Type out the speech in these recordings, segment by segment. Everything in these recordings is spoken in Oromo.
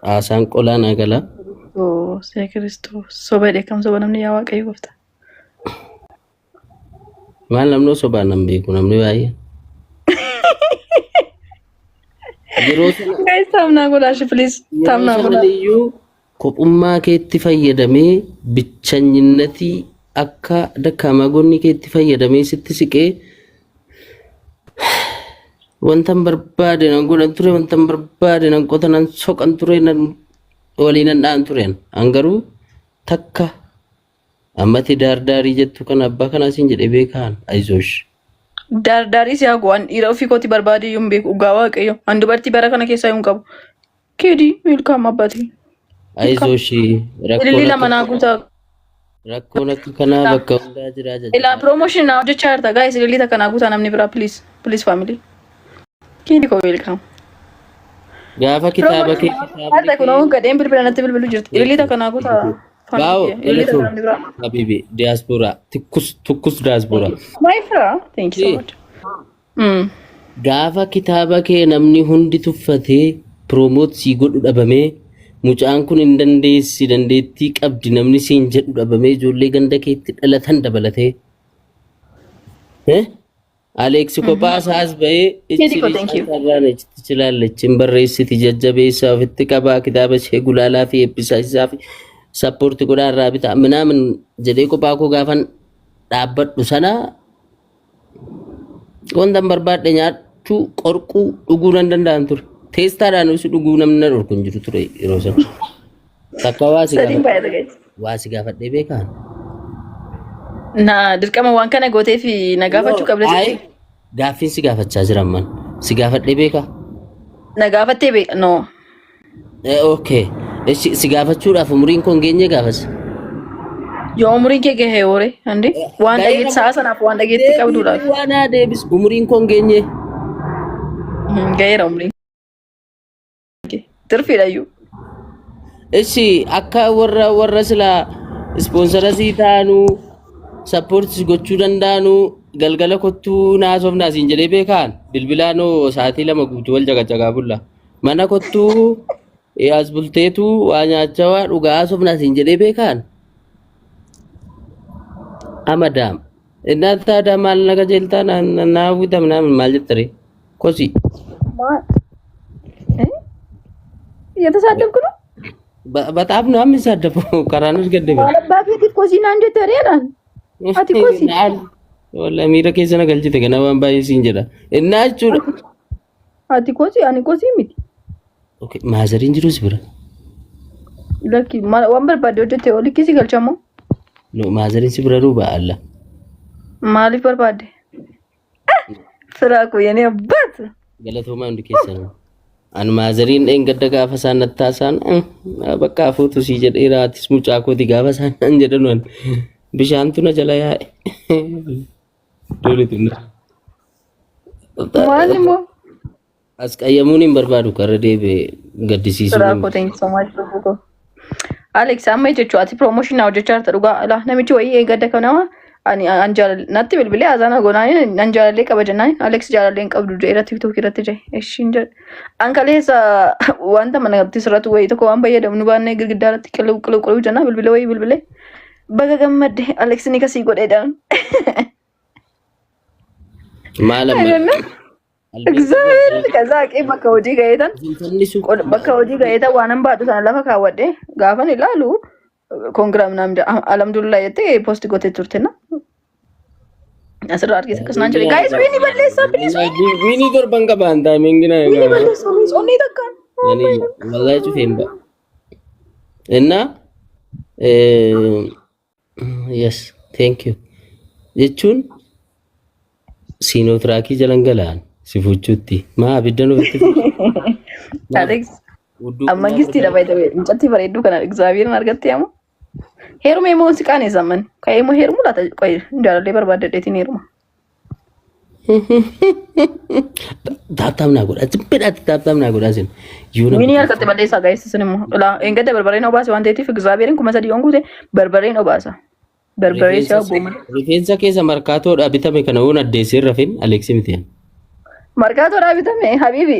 Haasaan qolaa naa gala. Kiristoos yaa Kiristoos soba jedhee kam soba namni yaa Waaqayyo gooftaa. Maal namni osoo nan beeku namni baay'een. Yeroo sana Guys, taamnaa godhaa shi please. yeroo Taamnaa sanan godhaa. iyyuu kophummaa keetti fayyadamee bichanyinnatii akka dakkaamaa gonni keetti fayyadamee sitti siqee wantan barbaade nan godhan ture wantan barbaade nan qota nan soqan ture nan walii nan dha'an ture an garuu takka ammati daardaarii jettu kana abbaa kanaa siin jedhee beekaan ayizoosh. Daardaarii si haa go'an dhiira ofii kooti barbaade iyyuu hin beeku dhugaa waaqayyo. An dubartii bara kana keessaa hin qabu. Keedii welcome abbaatii. Ayizoosh rakkoon Ilillii lama akka naa guutaa. rakkoon akka kanaa bakka hundaa jiraa Ilaa jajjabaa. promotion naa hojjechaa jirta guys ilillii takka naa guutaa namni biraa please please family. Keedii koo welcome. Gaafa kitaaba kee Promotion kitaabni har'a kun kee oon gadheen bilbila natti bilbilu jirti. Ilillii takka naa guutaa family Waaw kiyya. Ilillii takka galatoom namni biraa. habibi diaspora tikkus tukkus diaspora. My friend, thank you so much. Gaafa kitaaba kee namni hundi tuffatee promote sii godhu dhabamee mucaan kun hin dandeessi dandeettii qabdi namni siin jedhu dhabamee ijoollee ganda keetti dhalatan dabalatee. Eh? Aleeksi kophaa isaas bahee Keedii ichi koo thank you. sarraan itti cilaallechi hin barreessiti jajjabeessaa ofitti qabaa kitaaba ishee gulaalaa fi eebbisaa isaa fi sappoorti godhaa irraa bitaa minaamin jedhee kophaa koo gaafan dhaabbadhu sana wanta hin barbaadde nyaachuu qorquu dhuguu nan danda'an ture. Teestaadhaan si dhuguu namni na dhorku hin jiru ture yeroo sana. Takka waa si Sadiin gaafadhe baay'ata guys. waa si gaafadhee beekaan. Na dirqama waan kana gootee fi na gaafachuu qabda Ayi jechuudha. gaaffiin si gaafachaa jira amman. Si gaafadhee beekaa? Na gaafattee beeka no. Okay. Ishi si gaafachuudhaaf umriin koo hin geenye gaafas. Yoo umriin kee gahee hoore andi waan Gaheera dhageetti sa'a sanaaf waan dhageetti qabduudhaaf. Deebii waan naa deebis umriin koo hin geenye. Gaheera umriin kee. Tirfiidha iyyuu. Ishi akka warra warra silaa ispoonsara sii taanuu sappoortis gochuu danda'anuu galgala kottuu naasofnaa siin jedhee beekaan bilbilaanoo sa'aatii 2 guutuu wal jagajagaa bulla. Mana kottuu as bulteetu waa nyaachaa waa dhugaa haasofnaa siin jedhee beekaan. Amadaam. Innaa taadaa maal na qajeeltaa na na hawwitam naa maal jettare kosii. Maal? እየተሳደብክ ነው? በጣም ነው የሚሳደበው። karaan argadde Maal abbaa keetiif kosii naan jette reedhaan? Ati kosii? Wallahi miira keessa na galchite kana waan baay'ee siin jedha. Innaa jechuudha. Ati kosii ani kosii miti. Okay, maazariin jiru si bira. Lakki waan barbaadde hojjette olitti si galchamoo? No, maazariin si bira duuba alla. Maaliif barbaadde? Firaa koo yenee abbaat. Galatoomaa hundi keessan. An maazariin dheengadda gaafa isaan natti haasa'an bakka hafuutu sii jedheera atis mucaa kooti gaafa isaan naan jedhan waan bishaantu na jala yaa'e. Duuli tunna. Maal immoo? As qayyamuun hin barbaadu karra deebi'ee gaddisiisuun Firaa hin koo thank you so much lubbuu koo. Alex amma jechuun ati promotion naa hojjechaa jirta dhugaa ilaa namichi wayii eeggadda kan nama ani an jaalal natti bilbilee haasaan goonaan an jaalallee qaba jennaan Alex jaalallee hin qabdu jedheera TikTok irratti jedhe ishiin jedhe an kaleessa wanta manatti sirratu wayii tokko waan fayyadamnu baannee girgiddaa irratti qiluu qiluu qiluu jennaan bilbilee wayii bilbilee baga gammadde Alex ni kasii godheedhaan. Maal amma አይደለ እግዚአብሔር ከዛ aqee bakka hojii ga'eetan fannisu bakka hojii ga'eetan waan an baadhu sana lafa kaawwadhe gaafan ilaalu kongira ምናምን alhamdulillah jettee post gootee turte na asirraa argite akkas naan jedhe guys wiini balleessaa please wiini Wiinii torban qaba an taayimiin wiini balleessaa please onnee takkaan wallahi cufeen ba'a. Innaa yes thank you jechuun siinootiraakii jalan galaan si fuuchuutti maa abidda nutti Alex hudduu amma qullaa gistiidha by the way mucattii bareedduu kana እግዚአብሔርን argatte amma heerumee moo si qaaneessa amman ka'ee moo heerumuu laata qoy jaalallee barbaadadheetiin heeruma. Taaptaap naa godhaa zimbidhaatti taaptaap naa godhaa sin yoo namni Winii harkatti balleessaa gaa'es isin immoo ilaa eeggadda barbareen obaase waan ta'eef እግዚአብሔርን 3000 yoon guute barbareen obaasa. Barbaree rifeensa si'a gooma. rifeensa keessa markaatoodhaa bitame kana yoon addeessee hin rafin Aleeksi miti. Markaatoodhaa bitame habiibi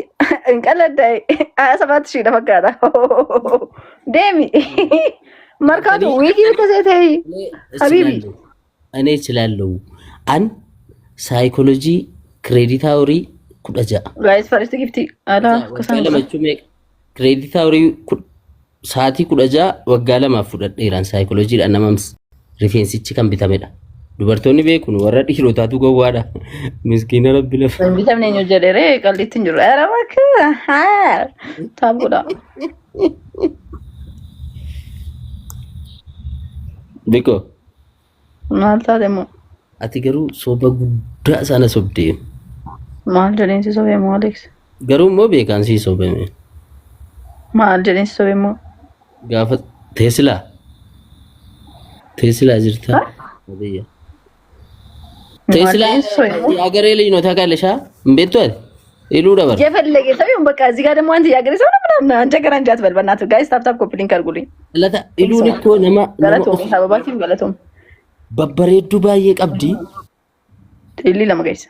hin qalladdaa'e 27 shiidha fakkaata. Deemi. Markaatoo wiigii bitta seetee habiibi. እኔ እችላለሁ። አን ሳይኮሎጂ ክሬዲት አውሪ 16. Guys first gifti alaa Waggaa akkasuma lama godha. jechuun meeqa? Credit hourii sa'aatii 16 waggaa lamaaf fudhadheeraan saayikolojiidhaan nama rifeensichi kan bitamedha. Dubartoonni beekun warra dhiirotaatu gowwaadha. Miskiina rabbi lafa. Hin bitamne eenyu jedheeree qalliitti hin jiru. Ara bakka haa taabuudha. Biko Maal taate immoo ati garuu soba guddaa sana sobdee. maal jedheen si sobee moo Alex? Garuu immoo beekaan sii sobame. Maal jedheen si sobee moo? Gaafa teesilaa teesilaa jirta. Biyya. Maal Teesilaa jedheen si sobee moo? የአገሬ ልጅ ነው ታውቃለሽ? እምቤቱ አይደል ይሉ ነበር። የፈለገ ሰው ይሁን በቃ እዚህ ጋር ደግሞ አንተ የአገሬ ሰው ነው ምናምን አንተ ገና እንጂ አትበል። በእናትህ ጋይስ ታፕ ታፕ ኮፒ ሊንክ አድርጉልኝ። ለታ Thank you iluun so much. እኮ nama nama Galatoom of sababaatiif galatoom. babbareedduu baay'ee qabdi. Illi lama guys.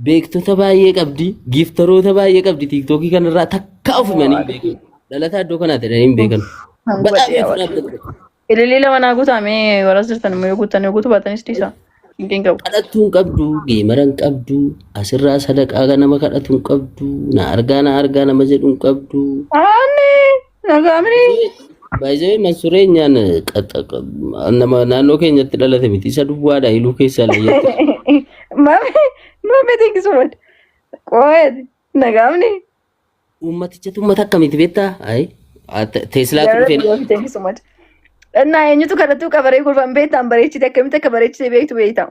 Beektota baay'ee qabdi. Giiftaroota baay'ee qabdi. Tiiktookii kanarraa takka of himanii hin beekan. Dhalataa iddoo kanaati jedhanii hin beekan. Hangubadhe Baay'ee yaa waaqa. dhaabbatu. Ililii lama naa guutamee warra jirtan immoo yoo guuttan yoo guutuu baatanis dhiisa. Hinqin qabu. Kadhattuu hin qabdu, geemara hin qabdu, asirraa sadaqaa nama kadhatu hin qabdu, na argaa na argaa nama jedhu hin qabdu. Aanne nagaamni. Baay'ee Mansuree nyaan nama naannoo keenyatti dhalate miti. Isa duwwaadha iluu keessaa layyatti. Mame mame thank you so much. Qo'eeti nagaamni. Uummatichatu uummata akkamiiti beektaa? Ayi Teeslaatu Jaalala dhufee biyyaa thank you so much. እና eenyutu kadhattuu qabaree kurban beektaan bareechite akkamitti akka bareechite beektu beektaa.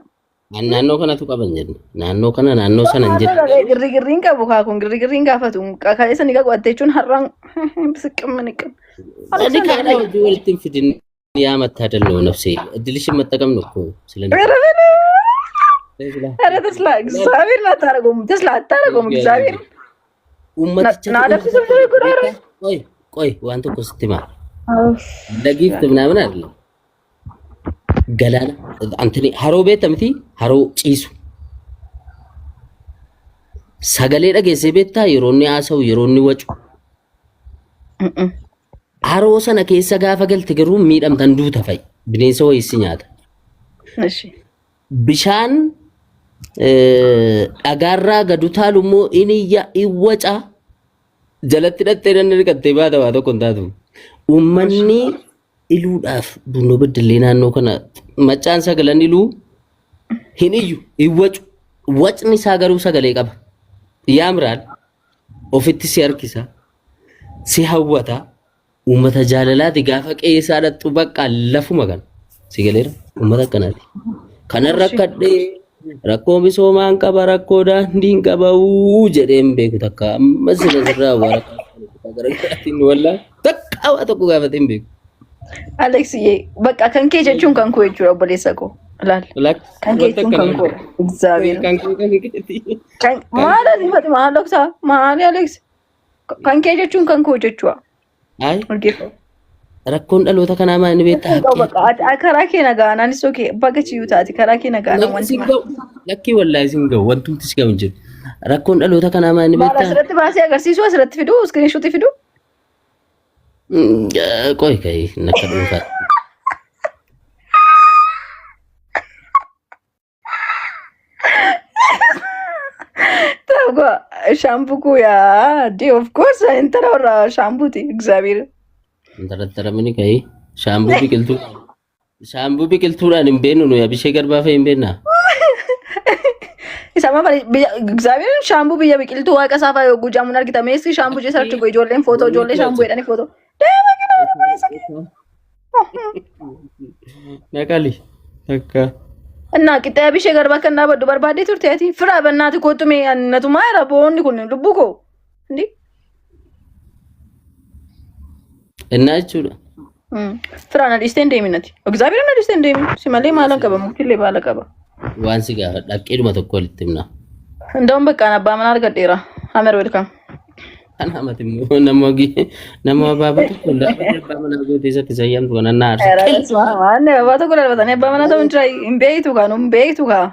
Naannoo kanatu qaban jenna. Naannoo kana naannoo sana hin jedhu. Girrigirriin qabu kaa kun girrigirriin gaafatu kaleessa ni qaqqabatte jechuun har'aan siqimma niqim. Ani kaadhaa hojii walitti hin fidin yaa መታደል ነው ነፍሴ። እድልሽን መጠቀም ነው እኮ ስለ ኧረ ተስላ እግዚአብሔርን አታደርገውም። ተስላ አታደርገውም። እግዚአብሔር Uummatichatu na adabsiisuuf ture godhaara. ቆይ ቆይ waan tokko sitti himaa ለጊፍት ምናምን አይደለም ገላና አንተኒ haroo beekta miti haroo ciisu sagalee dhageessee beektaa yeroo inni haasa'u yeroo inni wacu haroo sana keessa gaafa galte garuu miidhamtan duuta fa'i bineensa wayii si nyaata. እሺ Bishaan dhagaarraa gad utaalu immoo inni iyya in waca jalatti dhattee danna dhiqattee baata waa tokko hin taatu. Uummanni iluudhaaf Bunnoo Beddellee naannoo kana maccaan sagalan iluu hin iyyu hin wacu. Wacni isaa garuu sagalee qaba. Yaamraal ofitti si harkisa si hawwata uummata jaalalaati gaafa qe'ee isaa dhaqxu bakka lafuma kana si galeera uummata akkanaati. Kanan rakkadhee rakkoo misoomaan qaba rakkoo daandiin qaba uu jedhee hin beeku takka amma sila sirraa waraqaa garaagaraatiin wallaa takka waa tokko gaafatee hin beeku. Aleksiyye በቃ kan kee jechuun kan koo jechuudha obboleessa koo laal kan kee Wanta jechuun kan akkanaa koo እግዚአብሔር kan kee kan keeti. kan maal asifate maal dhoksaa maali Alex kan kee jechuun kan koo jechuudha. Ay Hordofaa. rakkoon dhaloota kanaa maal inni beektaa Rakkoon qabu haqqee. bakka ati karaa kee nagaa naanis okay baga chiyyuu taate karaa kee nagaa na Lakki wanti sin maal. ga'u lakkii wallaahi sin ga'u wantumti si ga'u hin jiru. Rakkoon dhaloota kanaa maal inni Maal beektaa? asirratti baasee agarsiisu asirratti fidu iskiriinshuutii fidu. Qoy ka'ii akka dhuunfaa. Ta'u shaampuu koo yaa dee of course intala warra shaampuuti እግዚአብሔር. Intalattaramini ka'ii shaambuu biqiltuu shaambuu biqiltuudhaan hin beeknu nuyi abishee garbaa fa'i hin beeknaa? Isa amma biyya እግዚአብሔር shaambuu biyya biqiltuu waaqa isaa fa'a yogguu jaamuun argita meessi shaambuu jee sarchi go ijoolleen footoo ijoollee shaambuu jedhanii footoo. Deema kina barbaachisa kee. Naqali takka. እና qixxee abishee garbaa kan dhaabadhu barbaadee turte ati firaa bannaati kootu mee natumaa jira boonni kun lubbuu koo. Ndi? Innaa jechuudha. Firaa na dhiistee hin deemin ati. እግዚአብሔር na dhiistee hin deemin. Si malee maalan qaba muktillee baala qaba. Waan si gaafadha haqqiidhuma tokko walitti himna. እንደውም በቃ abbaa manaa argadheera. Hamer welcome. Kan hamate immoo nama nama abaaboo tokko lafa abbaa manaa gootee isatti sayyamtu kana na aarsa. ኧረ በስመ አብ አንድ abbaa tokko darbatanii abbaa manaa ta'uu hin jira hin beektu kaa nu hin beektu kaa.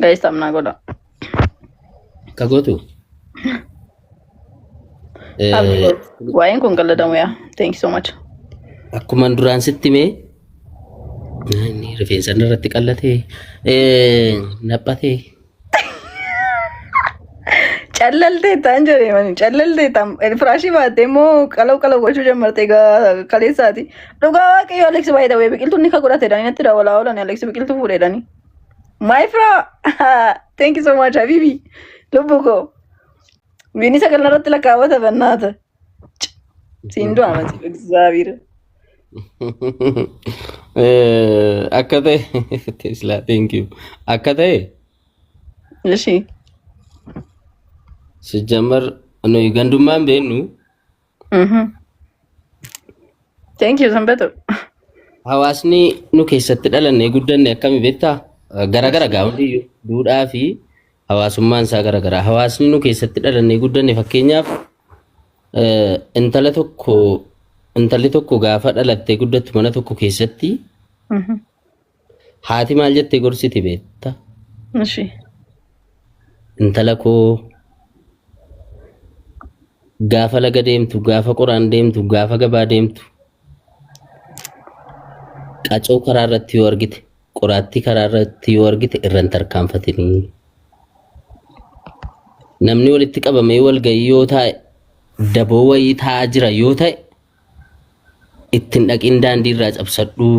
Guys taphnaa godha. Akka gootu. Abdi waa'een kun galladamu yaa. Thank you so much. Akkuman duraan sitti himee inni rifeensa inni irratti qallatee naphatee. Callaltee ta'an jedhee mani callaltee ta'an firaashii baattee immoo qalaw qalaw gochuu jammartee egaa kaleessaati. Dhugaa waaqayyo Alex baay'ee ta'ee biqiltuun ni ka godhateedha natti dabalaa oolan Alex biqiltuu fuudheedhani. My fra thank you so much habibi lubbu koo. Biini sagal irratti lakkaawwata bannaata. Siin du'a mati እግዚአብሔር. Akka ta'e Tesla thank you. Akka ta'e Ishi. sijjamar nuyi gandummaan beennu. Thank you Sanbatu. Hawaasni nu keessatti dhalannee guddanne akkami beektaa? Gara gara gaa hundiyyuu duudhaa fi hawaasummaan isaa gara gara. Hawaasni nu keessatti dhalannee guddanne fakkeenyaaf intala tokko intalli tokko gaafa dhalattee guddattu mana tokko keessatti haati maal jettee gorsiti beektaa? Ishi. Intala koo gaafa laga deemtu, gaafa qoraan deemtu, gaafa gabaa deemtu qacoo karaa irratti yoo argite, qoraattii karaa irratti yoo argite irra hin tarkaanfatinii. Namni walitti qabamee wal ga'ii yoo taa'e daboo wayii taa'aa jira yoo ta'e ittiin dhaqin daandii irraa cabsadhuu.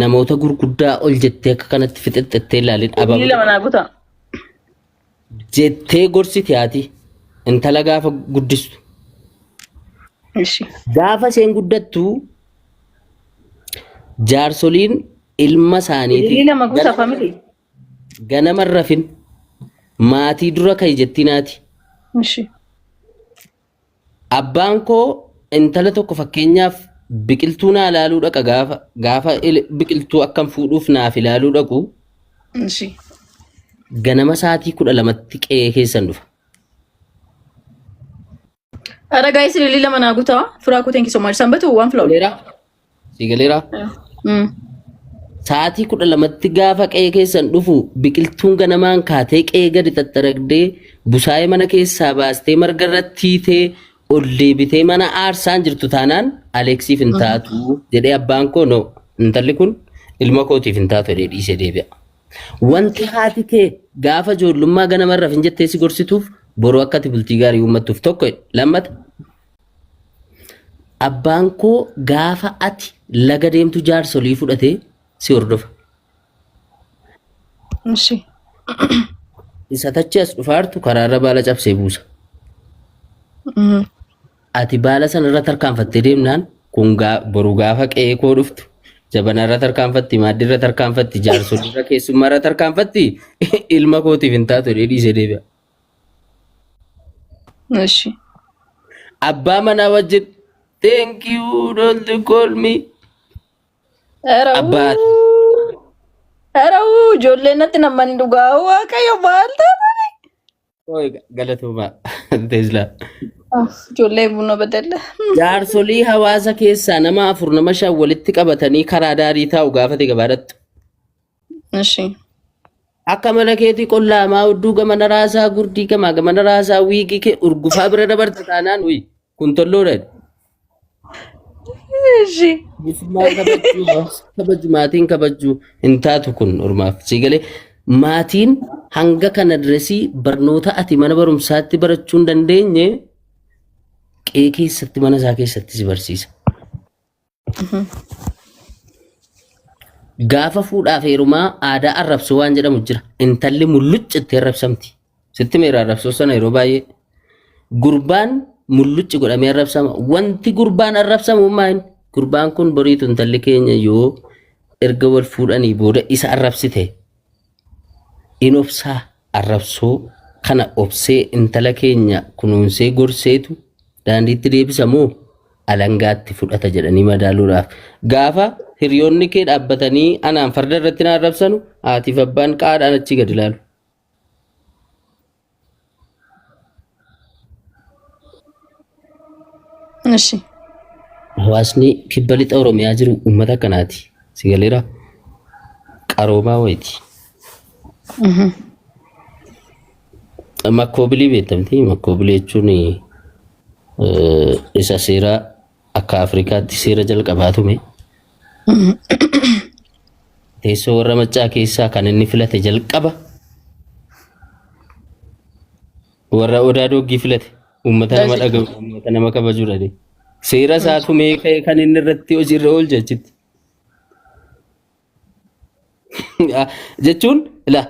Namoota gurguddaa ol jettee akka kanatti fixexxettee ilaalin Ilili abaaboo lama naa guutaa. jettee gorsiti haati intala gaafa guddistu. Ishi. Gaafa isheen guddattu jaarsoliin ilma Ilili isaaniitiif lama guutaa family. Ganama hin rafin maatii dura ka'i jettiin haati. Ishi. Abbaan koo intala tokko fakkeenyaaf biqiltuu naa ilaaluu dhaqa gaafa gaafa biqiltuu akkam fuudhuuf naaf ilaaluu dhaqu Ishi. ganama sa'aatii 12tti qe'ee keessan dhufa. Ara guys ilili lama naa guutaa. Firaa koo thank you so much. Sanbatu waan flower. Galeeraa? Si galeeraa? Sa'aatii 12tti gaafa qe'ee keessan dhufu biqiltuun ganamaan kaatee qe'ee gadi xaxxaragdee busaayee mana keessaa baastee marga irratti hiitee ol deebitee mana aarsaan jirtu taanaan Aleeksiif hin taatu jedhee abbaan koo no intalli kun ilma kootiif hin taatu jedhee dhiisee deebi'a. Wanti haati kee gaafa ijoollummaa ganama irra hin jettee si gorsituuf boru akka ati bultii gaarii uummattuuf tokko jedhe. Lammata abbaan koo gaafa ati laga deemtu jaarsolii fudhatee si hordofa. Ishi. Isa tachi as dhufaartu karaarra baala cabsee buusa. Ati baala sanarra tarkaanfattee deemnaan kun boru gaafa qe'ee koo dhuftu jabanarra tarkaanfatti, maaddiirra tarkaanfatti, jaarsoliirra keessummaarra tarkaanfatti ilma kootiif hin taatu jedhee dhiisee deebi'a. Ishi. Abbaa manaa wajjin thank you don't call me. Ara Abbaa Ara ijoolleen natti nammanii dhugaa waaqayyo maal taatani? Oi, galatoomaa Teeslaa. Ijoollee buna badalla. Jaarsolii hawaasa keessaa nama afur nama shan walitti qabatanii karaa daarii taa'u gaafate gabaadhattu. Ishi. Akka mana keetii qollaamaa hudduu gamana raasaa gurdii gamaa gamana raasaa wiigii kee urgufaa bira dabarta taanaan uyi kun tolloodha. Ishi. Keessummaan kabajuu hawaasa kabaju maatiin kabaju hin taatu kun ormaaf. Si galee maatiin hanga kana diresii barnoota ati mana barumsaatti barachuu hin dandeenye qe'ee keessatti mana isaa keessatti si barsiisa. Gaafa fuudhaaf heerumaa aadaa arrabsoo waan jedhamu jira. Intalli mullucci itti arrabsamti. Sitti meera arrabsoo sana yeroo baay'ee. Gurbaan mullucci godhamee arrabsama. Wanti gurbaan arrabsamu maal? Gurbaan kun boriitu intalli keenya yoo erga wal fuudhanii booda isa arrabsite in obsaa arrabsoo kana obsee intala keenya kunuunsee gorseetu daandiitti deebisa moo alangaatti fudhata jedhanii madaaluudhaaf. Gaafa hiriyoonni kee dhaabbatanii anaan farda irratti na arrabsanu haatiif abbaan qaadhaan achii gadi ilaalu. Ishi. Hawaasni kibba lixa Oromiyaa jiru uummata akkanaati. Si galeera qaroomaa wayiiti. Makkoobilii beektamti. Makkoobilii jechuun isa seera akka Afrikaatti seera jalqabaa tume. Teessoo warra maccaa keessaa kan inni filate jalqaba warra odaa doggii filate. Uummata nama dhaga'u, uummata nama kabajudha. Seera isaa tumee ka'e kan inni irratti hojiirra oolche achitti. Jechuun la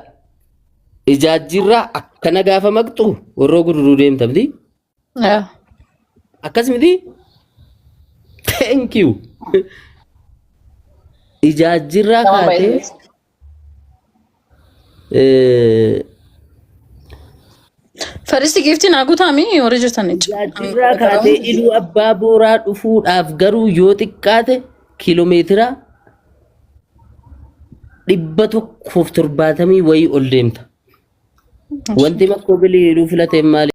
ijaajjiirraa akkana gaafa maqxu warroo guduruu deemta miti. Akkas miti. Thank you. Ijaajjiirraa Nama kaatee baay'ee. Faristi giiftiin haa guutaami warri jirtan jechuudha. Ijaajjiirraa kaatee Iluu Abbaa Booraa dhufuudhaaf garuu yoo xiqqaate kiiloomeetira 170 wayii ol deemta. Wanti makkoo bilii hidhuu filateen maali?